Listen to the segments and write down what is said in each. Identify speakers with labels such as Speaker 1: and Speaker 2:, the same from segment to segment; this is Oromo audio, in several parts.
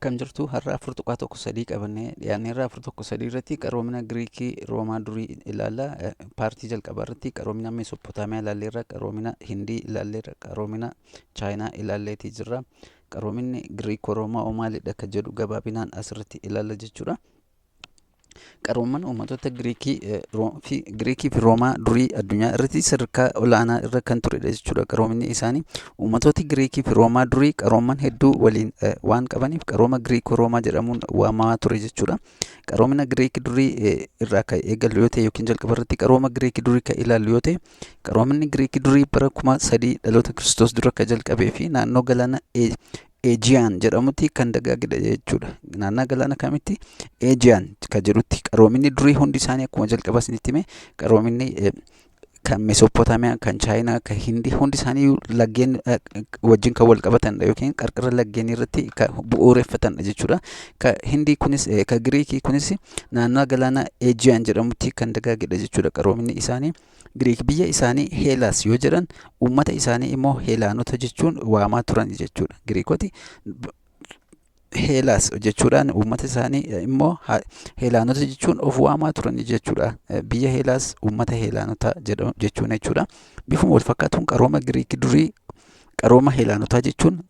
Speaker 1: Akkam jirtu? Har'a 4.13 qabannee dhiyaanneerra. 4.13 irratti qaroomina Giriikii Roomaa durii ilaalla. Paartii jalqabaa irratti qaroomina Meesoppotaamiyaa ilaalleerra, qaroomina Hindii ilaalleerra, qaroomina Chaayinaa ilaalleetii jirra. Qaroominni Giriikoo Roomaa maalidha kan jedhu gabaabinaan asirratti ilaalla jechuudha. Qarooman uummattoota Giriikii fi Giriikii fi Roomaa durii addunyaa irratti sadarkaa olaanaa irra kan turedha jechuudha. Qaroominni isaanii uummattooti Giriikii fi Roomaa durii qarooman hedduu waliin waan qabaniif qarooma Giriikoo Roomaa jedhamuun waamamaa ture jechuudha. Qaroomina Giriikii durii irraa kan eegallu yoo ta'e yookiin jalqaba irratti qarooma Giriikii durii kan ilaallu yoo ta'e, qaroominni Giriikii durii bara 3000 dhaloota Kiristoos dura kan jalqabee fi naannoo galaana Eejiyaan jedhamutti kan dagaagedha jechuudha. Naannaa galaana kamitti? Eejiyaan kan jedhutti. Qaroominni durii hundi isaanii, akkuma jalqaba isinitti hime, qaroominni kan Meesoppotaamiyaa, kan Chaayinaa, kan Hindii hundi isaanii laggeen wajjin kan wal qabatanidha yookiin qarqara laggeenii irratti kan bu'uureffatanidha jechuudha. Kan Hindii kunis, kan Giriikii kunis naannoo galaana Eejiyaan jedhamutti kan dagaagedha jechuudha qaroominni isaanii. Giriik biyya isaanii Heelaas yoo jedhan, uummata isaanii immoo Heelaanota jechuun waamaa turan jechuudha. Giriikoti Heelaas jechuudhaan uummata isaanii immoo Heelaanota jechuun of waamaa turan jechuudha. Biyya Heelaas, uummata Heelaanotaa jechuun jechuudha. Bifuma wal fakkaatuun qarooma Giriik durii qarooma Heelaanotaa jechuun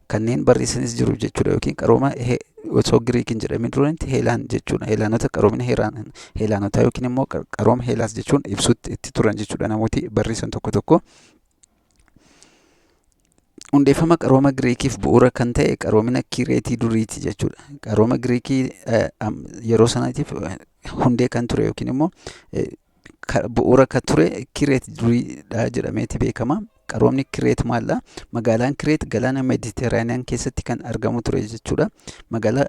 Speaker 1: kanneen barreessanis jiru jechuudha, yookiin qarooma osoo Giriik hin jedhamin duranitti Heelaan jechuudha. Heelaanota, qaroomina Heelaanotaa yookiin immoo qarooma Heelaas jechuun ibsutti itti turan jechuudha namooti barreessan tokko tokko. Hundeeffama qarooma Giriikiif bu'uura kan ta'e qaroomina Kireetii duriiti jechuudha. Qarooma Giriikii yeroo sanaatiif hundee kan ture yookiin immoo bu'uura kan ture Kireet duriidha jedhameeti beekama. Qaroomni Kireet maaldha? Magaalaan Kireet galaana Meediteraaniyaan keessatti kan argamu ture jechuudha. Magaalaa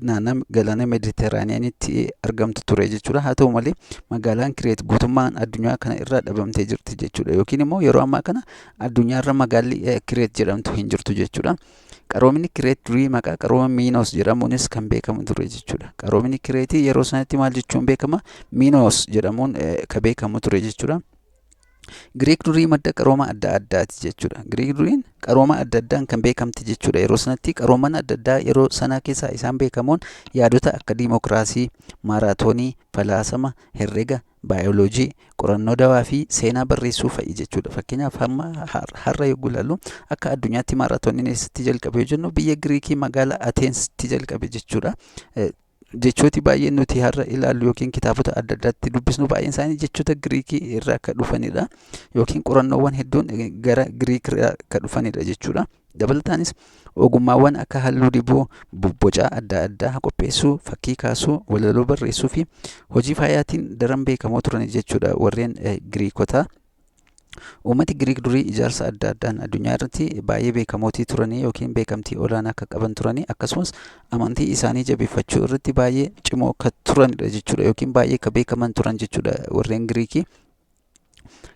Speaker 1: naannoo galaana Meediteraaniyaanitti argamtu ture jechuudha. Haa ta'u malee, magaalaan Kireet guutummaan addunyaa kana irraa dhabamtee jirti jechuudha. Yookiin immoo yeroo ammaa kana addunyaarra magaalli Kireet jedhamtu hin jirtu jechuudha. Qaroomni Kireet durii maqaa qarooma Miinoos jedhamuunis kan beekamu ture jechuudha. Qaroomni Kireetii yeroo sanatti maal jechuun beekama? Miinoos jedhamuun kan beekamu ture jechuudha. Giriik durii madda qarooma adda addaati jechuudha. Giriik duriin qarooma adda addaan kan beekamte jechuudha. Yeroo sanatti qarooman adda addaa yeroo sanaa keessaa isaan beekamoon yaadota akka diimokiraasii, maaraatoonii, falaasama, herrega, baayoloojii, qorannoo dawaa fi seenaa barreessuu fa'i jechuudha. Fakkeenyaaf, hamma har'a yogguu ilaallu, akka addunyaatti maaraatooniin eessatti jalqabe yoo jennu, biyya Giriikii magaalaa Ateensitti jalqabe jechuudha. Jechooti baay'een nuti har'a ilaallu yookiin kitaabota adda addaatti dubbisnu baay'een isaanii jechoota Giriikii irraa akka dhufanidha. Yookiin qorannoowwan hedduun gara Giriik irraa akka dhufanidha jechuudha. Dabalataanis ogummaawwan akka halluu dibuu, bobbocaa adda addaa qopheessuu, fakkii kaasuu, walaloo barreessuu fi hojii faayaatiin daran beekamoo turan jechuudha warreen Giriikotaa. Uummati Giriik durii ijaarsa adda addaan addunyaa irratti baay'ee beekamootii turanii yookiin beekamtii olaanaa akka qaban turanii, akkasumas amantii isaanii jabeeffachuu irratti baay'ee cimoo akka turanidha jechuudha, yookiin baay'ee akka beekaman turan jechuudha warreen Giriikii.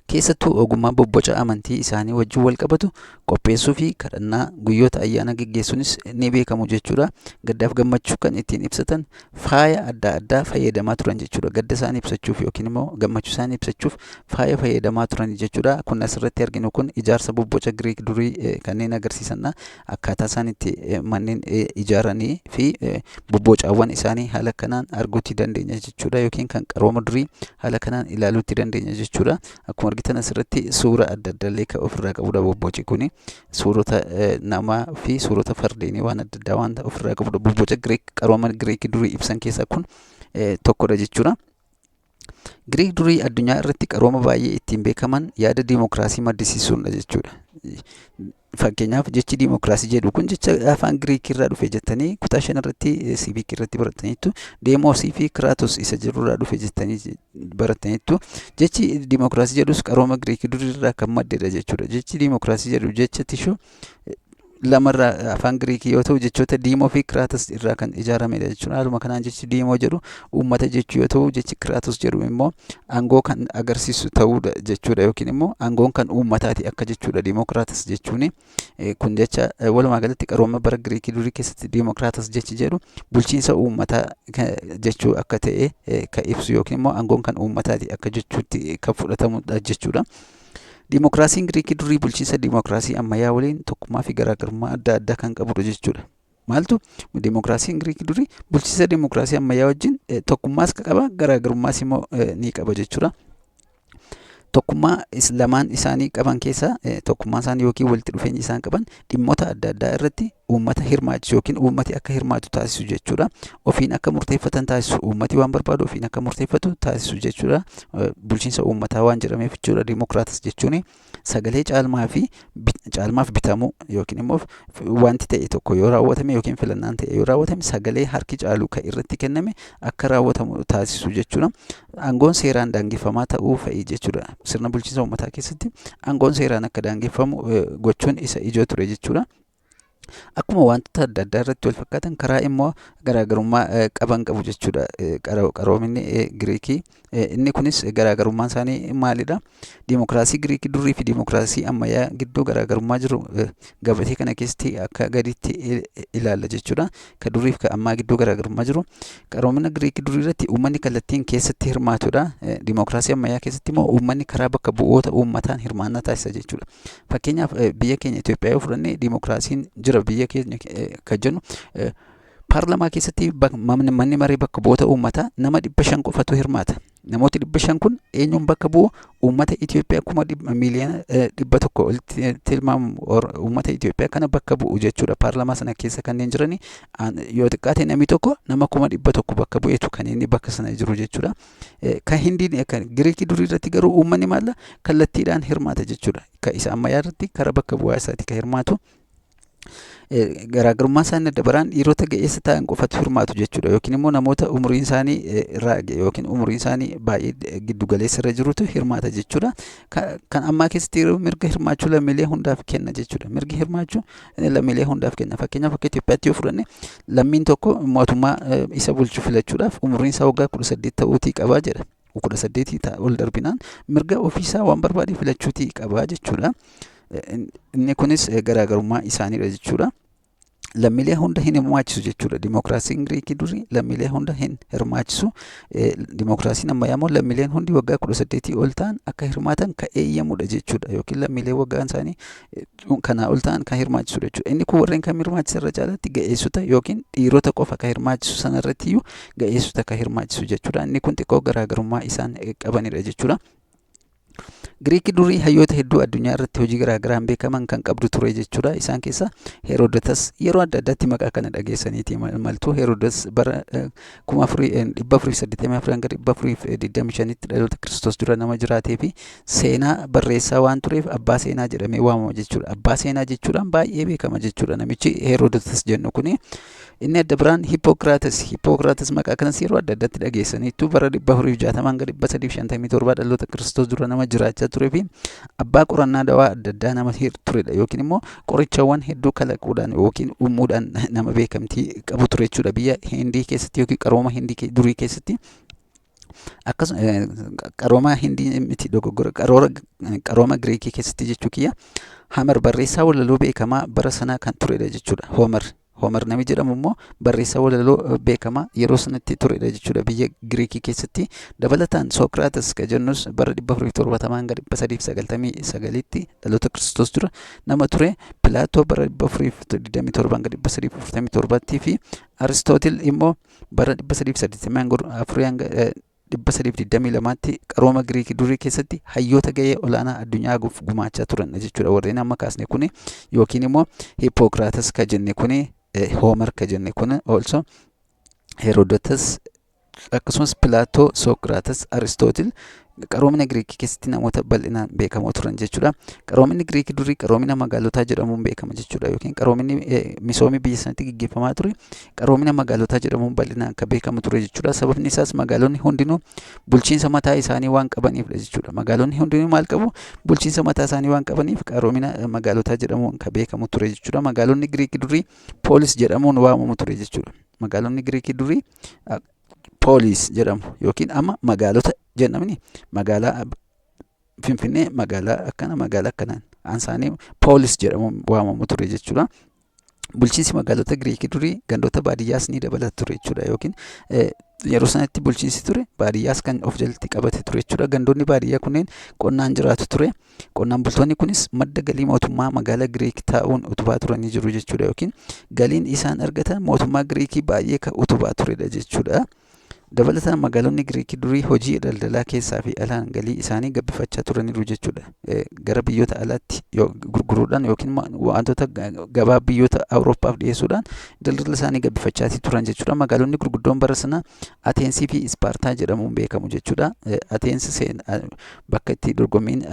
Speaker 1: Keessattuu ogummaa bobboca amantii isaanii wajjin wal qabatu qopheessuu fi kadhannaa guyyoota ayyaana geggeessuunis ni beekamu jechuudha. Gaddaaf gammachuu kan ittiin ibsatan faaya adda addaa fayyadamaa turan jechuudha. Gadda isaanii ibsachuuf yookiin immoo gammachuu isaanii ibsachuuf faaya fayyadamaa turan jechuudha. Kun asirratti arginu kun ijaarsa bobboca Giriik durii kanneen agarsiisanidha. Akkaataa isaan itti manneen ijaaranii fi bobbocaawwan isaanii haala kanaan arguutti dandeenya jechuudha. Yookiin kan qarooma durii haala kanaan ilaaluutti dandeenya jechuudha. Akkuma argitan asirratti suura adda addaallee kan ofirraa qabudha bobboci kuni. Suurota namaa fi suurota fardeenii waan adda addaa waan ofirraa qabudha. Bobboca Giriik qarooma Giriik durii ibsan keessaa kun tokkodha jechuudha. Giriik durii addunyaa irratti qarooma baay'ee ittiin beekaman yaada diimokiraasii maddisiisuudha jechuudha. Fakkeenyaaf, jechi diimokiraasii jedhu kun jecha afaan Giriik irraa dhufe jettanii kutaa 5 irratti siiviikii irratti barataniittu. Deemoosii fi Kiraatos isa jedhurraa dhufe jettanii barataniittu. Jechi diimokiraasii jedhus qarooma Giriik durii irraa kan maddedha jechuudha. Jechi diimokiraasii jedhu jecha tishoo lamarraa afaan Giriikii yoo ta'u, jechoota diimoo fi kiraatos irraa kan ijaaramedha jechuudha. Haaluma kanaan jechi diimoo jedhu uummata jechuu yoo ta'u, jechi kiraatos jedhu immoo aangoo kan agarsiisu ta'uudha jechuudha, yookiin immoo aangoon kan uummataati akka jechuudha diimokiraatos jechuuni. Kun jecha walumaa galatti qarooma bara Giriikii durii keessatti diimokiraatos jechi jedhu bulchiinsa uummataa jechuu akka ta'e kan ibsu yookiin immoo aangoon kan uummataati akka jechuutti kan fudhatamudha jechuudha. Diimokiraasiin Giriikii durii bulchiinsa diimokiraasii ammayyaa waliin tokkummaa fi garaagarummaa adda addaa kan qabudha jechuudha. Maaltu dimokiraasiin Giriikii durii bulchiinsa dimokiraasii ammayyaa wajjin tokkummaas qaba, garaagarummaas immoo ni qaba jechuudha. Tokkummaa lamaan isaanii qaban keessaa, tokkummaa isaanii yookiin walitti dhufeenyi isaan qaban, dhimmoota adda addaa irratti uummata hirmaachisu yookiin uummati akka hirmaatu taasisu jechuudha. Ofiin akka murteeffatan taasisu, uummati waan barbaadu ofiin akka murteeffatu taasisu jechuudha. Bulchiinsa uummataa waan jedhameef jechuudha. Dimokiraatis jechuun sagalee caalmaa fi caalmaaf bitamuu yookiin immoo wanti ta'e tokko yoo raawwatame yookiin filannaan ta'e yoo raawwatame, sagalee harki caalu kan irratti kenname akka raawwatamu taasisu jechuudha. Aangoon seeraan daangeffamaa ta'uu fa'i jechuudha. Sirna bulchiinsa uummataa keessatti aangoon seeraan akka daangeffamu gochuun isa ijoo ture jechuudha. Akkuma wantoota adda addaa irratti wal fakkaatan, karaa immoo garaagarummaa qaban qabu jechuudha. Qaroominni Giriikii inni kunis garaagarummaan isaanii maalidha? Dimokiraasii Giriikii durii fi dimokiraasii ammayyaa gidduu garaagarummaa jiru gabatee kana keessatti akka gaditti ilaalla jechuudha. Ka durii fi ka ammaa gidduu garaagarummaa jiru. Qaroomina Giriikii durii irratti uummanni kallattiin keessatti hirmaatudha. Dimokiraasii ammayyaa keessatti immoo uummanni karaa bakka bu'oota uummataan hirmaannaa taasisa jechuudha. Fakkeenyaaf, biyya keenya Itoophiyaa yoo fudhanne, dimokiraasiin jira biyya keenya kan jennu, paarlamaa keessatti manni maree bakka bu'oota uummataa nama 500 qofatu hirmaata. Namooti 500 kun eenyuun bakka bu'u? Uummata Itoophiyaa 100,000,100 olitti tilmaamu uummata Itoophiyaa kana bakka bu'u jechuudha. Paarlamaa sana keessa kanneen jiran yoo xiqqaate namni tokko nama 100,000 bakka bu'eetu kan inni bakka sana jiru jechuudha. Kan Hindiin, kan Giriikii durii irratti garuu uummanni maalla kallattiidhaan hirmaata jechuudha. Kan isa ammayyaa irratti karaa bakka bu'aa isaati kan hirmaatu. Garaagarummaa isaanii adda baraan dhiirota ga'eessa ta'an qofatu hirmaatu jechuudha. Yookiin immoo namoota umuriin isaanii irraa yookiin umuriin isaanii baay'ee giddu galeessa irra jirutu hirmaata jechuudha. Kan ammaa keessatti yeroo mirga hirmaachuu lammiilee hundaaf kenna jechuudha. Mirgi hirmaachuu lammiilee hundaaf kenna. Fakkeenyaaf, akka Itoophiyaatti yoo fudhanne, lammiin tokko mootummaa isa bulchu filachuudhaaf umuriin isaa waggaa 18 ta'uutii qabaa jedha. 18 ol darbinaan mirga ofiisaa waan barbaade filachuutii qabaa jechuudha. Inni kunis garaagarummaa isaaniidha jechuudha. Lammiilee hunda hin hirmaachisu jechuudha. Dimokiraasiin Giriikii durii lammiilee hunda hin hirmaachisu. Dimokiraasiin ammayyaa immoo lammiileen hundi waggaa 18 ol ta'an akka hirmaatan kan eeyyamudha jechuudha. Yookiin lammiilee waggaan isaanii kanaa ol ta'an kan hirmaachisudha jechuudha. Inni kun warreen kam hirmaachisa? Irra caalaatti ga'eessota yookiin dhiirota qofa kan hirmaachisu, sana irratti iyyuu ga'eessota kan hirmaachisu jechuudha. Inni kun xiqqoo garaagarummaa isaan qabanidha jechuudha. Giriikii durii hayyoota hedduu addunyaa irratti hojii garaagaraan beekaman kan qabdu ture jechuudha. Isaan keessa Herodotus, yeroo adda addaatti maqaa kana dhageessaniiti maltu. Herodotus bara 4484 hanga 425tti dhaloota Kiristoos dura nama jiraatee fi seenaa barreessaa waan tureef abbaa seenaa jedhamee waamama jechuudha. Abbaa seenaa jechuudhaan baay'ee beekama jechuudha namichi Herodotus jennu kuni. Inni adda biraan Hippocrates. Hippocrates maqaa kanas yeroo adda addaatti dhageessaniitu. Bara 460 hanga 357 dhaloota Kiristoos dura nama jiraachaa turee fi abbaa qorannaa dawaa adda addaa nama turedha, yookiin immoo qorichawwan hedduu kalaquudhaan yookiin uumuudhaan nama beekamtii qabu ture jechuudha, biyya Hindii keessatti yookiin qarooma Hindii durii keessatti. Akkasuma qarooma Hindii miti, dogoggora, qarooma Giriikii keessatti jechuu kiyya. Homer barreessaa walaloo beekamaa bara sanaa kan turedha jechuudha. Homer namni jedhamu immoo barreessaa walaloo beekamaa yeroo sanatti turedha jechuudha biyya Giriikii keessatti. Dabalataan Sookiraates kan jennus bara 470 hanga 399tti dhaloota Kiristoos dura nama ture. Pilaatoo bara 427 hanga 347tti fi Aristootil immoo bara 384 hanga 322tti qarooma Giriikii durii keessatti hayyoota gahee olaanaa addunyaa gumaachaa turan jechuudha. Warreen amma kaasne kuni yookiin immoo Hippocrates ka jenne kuni, Homer ka jenne kuni, also Herodotus, akkasumas Pilaatoo, Sookiraates, Aristootil qaroomina Giriikii keessatti namoota bal'inaan beekamoo turan jechuudha. Qaroominni Giriikii durii qaroomina magaalotaa jedhamuun beekama jechuudha. Yookiin qaroominni misoomii biyya sanatti gaggeeffamaa ture qaroomina magaalotaa jedhamuun bal'inaan kan beekamu ture jechuudha. Sababni isaas magaalonni hundinuu bulchiinsa mataa isaanii waan qabaniifidha jechuudha. Magaalonni hundinuu maal qabu? Bulchiinsa mataa isaanii waan qabaniif qaroomina magaalotaa jedhamuun kan beekamu ture jechuudha. Magaalonni Giriikii durii poolis jedhamuun waamamu ture jechuudha. Magaalonni Giriikii durii poolis jedhamu yookiin amma magaalota jennamni, magaalaa Finfinnee, magaalaa akkana, magaalaa akkanaan isaanii poolis jedhamuun waamamu ture jechuudha. Bulchiinsi magaalota Giriikii durii gandoota baadiyyaas ni dabalata ture jechuudha, yookiin Yeroo sanatti bulchiinsi ture baadiyyaas kan of jalatti qabate ture jechuudha. Gandoonni baadiyyaa kunneen qonnaan jiraatu ture. Qonnaan bultoonni kunis madda galii mootummaa magaalaa Giriik taa'uun utubaa turanii jiru jechuudha. Yookiin galiin isaan argatan mootummaa Giriikii baay'ee kan utubaa turedha jechuudha. Dabalataan magaalonni Giriikii durii hojii daldalaa keessaa fi alaan galii isaanii gabbifachaa turaniiru jechuudha. Gara biyyoota alaatti gurguruudhaan yookiin wantoota gabaa biyyoota Awurooppaaf dhiyeessuudhaan daldala isaanii gabbifachaa turan jechuudha. Magaalonni gurguddoon bara sana Ateensii fi Ispaartaa jedhamuun beekamu jechuudha. Ateensi bakka itti dorgommiin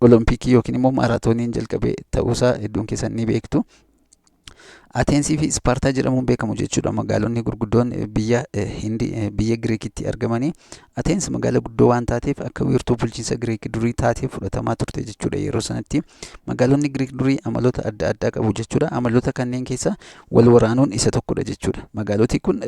Speaker 1: Olompikii yookiin immoo maaraatooniin jalqabe ta'uusaa hedduun keessan ni beektu. Ateensii fi Ispaartaa jedhamuun beekamu jechuudha. Magaalonni gurguddoon biyya Hindi biyya Giriikitti argamanii. Ateens magaala guddoo waan taateef akka wiirtuu bulchiinsa Giriik durii taatee fudhatamaa turte jechuudha yeroo sanatti. Magaalonni Giriik durii amaloota adda addaa qabu jechuudha. Amaloota kanneen keessaa wal waraanuun isa tokkodha jechuudha. Magaaloti kun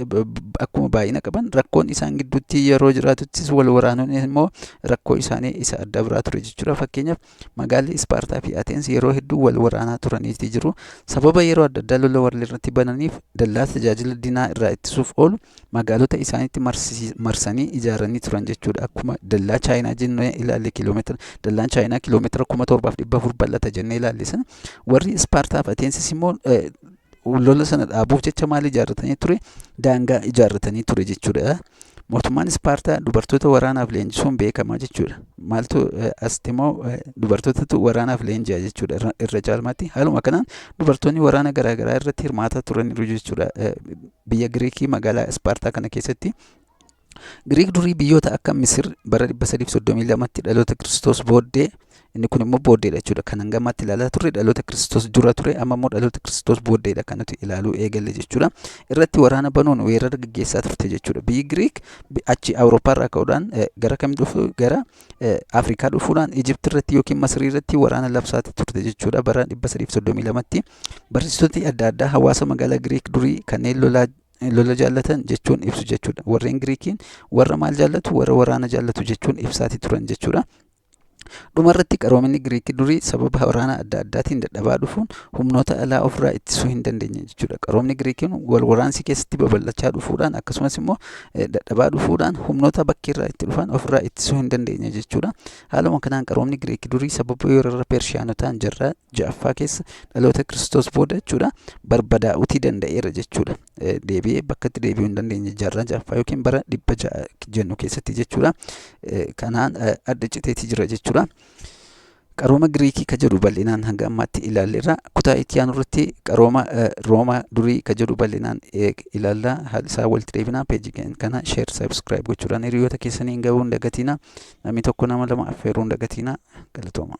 Speaker 1: akkuma baay'ina qaban rakkoon isaan gidduutti yeroo jiraatuttis wal waraanuun immoo rakkoo isaanii isa adda biraa ture jechuudha. Fakkeenyaaf, magaalli Ispaartaa fi Ateens yeroo hedduu wal waraanaa turaniiti jiru. Sababa yeroo adda addaa lola wal irratti bananiif dallaa tajaajila dinaa irraa ittisuuf oolu magaalota isaaniitti marsanii ijaaranii turan jechuudha. Akkuma dallaa Chaayinaa jennee ilaalle, kiiloomeetira dallaan Chaayinaa kiiloomeetira 7400 bal'ata jennee ilaalle sana, warri Ispaartaa fi Ateensis immoo lola sana dhaabuuf jecha maal ijaarratanii ture? Daangaa ijaarratanii ture jechuudha. Mootummaan Ispaartaa dubartoota waraanaaf leenjisuun beekamaa jechuudha. Maaltu asitti immoo dubartootatu waraanaaf leenji'a jechuudha irra caalmaatti. Haaluma kanaan dubartoonni waraana garaagaraa irratti hirmaataa turaniiru jechuudha. Biyya Giriikii magaalaa Ispaartaa kana keessatti. Giriik durii biyyoota akka Misir bara 332tti dhaloota Kiristoos booddee, inni kun immoo booddeedha jechuudha. Kan hanga ammaatti ilaalaa turre dhaloota Kiristoos dura ture, amma immoo dhaloota Kiristoos booddeedha kan nuti ilaaluu eegalle jechuudha. Irratti waraana banuun weerara gaggeessaa turte jechuudha. Biyyi Giriik achi Awurooppaa irraa ka'uudhaan gara kam dhufu? Gara Afrikaa dhufuudhaan Ijipti irratti yookiin Masrii irratti waraana labsaati turte jechuudha bara 332tti. Barsiisotni adda addaa hawaasa magaalaa Giriik durii kanneen lolaa lola jaallatan jechuun ibsu jechuudha. Warreen Giriikiin warra maal jaallatu? Warra waraana jaallatu jechuun ibsaati turan jechuudha. Dhumarratti qaroominni Giriikii durii sababa waraana adda addaatiin dadhabaa dhufuun humnoota alaa ofirraa ittisuu hin dandeenye jechuudha. Qaroomni Giriikiin wal waraansi keessatti babal'achaa dhufuudhaan akkasumas immoo dadhabaa dhufuudhaan humnoota bakkeerraa itti dhufan ofirraa ittisuu hin dandeenye jechuudha. Haaluma kanaan qaroomni Giriikii durii sababa weerara Pershiyaanotaan jarraa ja'affaa keessa dhaloota Kiristoos booda jechuudha barbadaa'uutii danda'eera jechuudha. Deebi'ee bakka itti deebi'uu hin dandeenye jaarraa ja'affaa yookiin bara 600 jennu keessatti jechuudha. Kanaan adda citeeti jira jechuudha. Qarooma Giriikii ka jedhu bal'inaan hanga ammaatti ilaalleerra. Kutaa itti aanu irratti qarooma Roomaa durii ka jedhu bal'inaan ilaalla. Haala isaa walitti deebinaa. Peejii kana share, subscribe gochuudhaan hiriyoota keessanii hin ga'uu hin dagatina. Namni tokko nama lama affeeruu hin dagatina. Galatooma.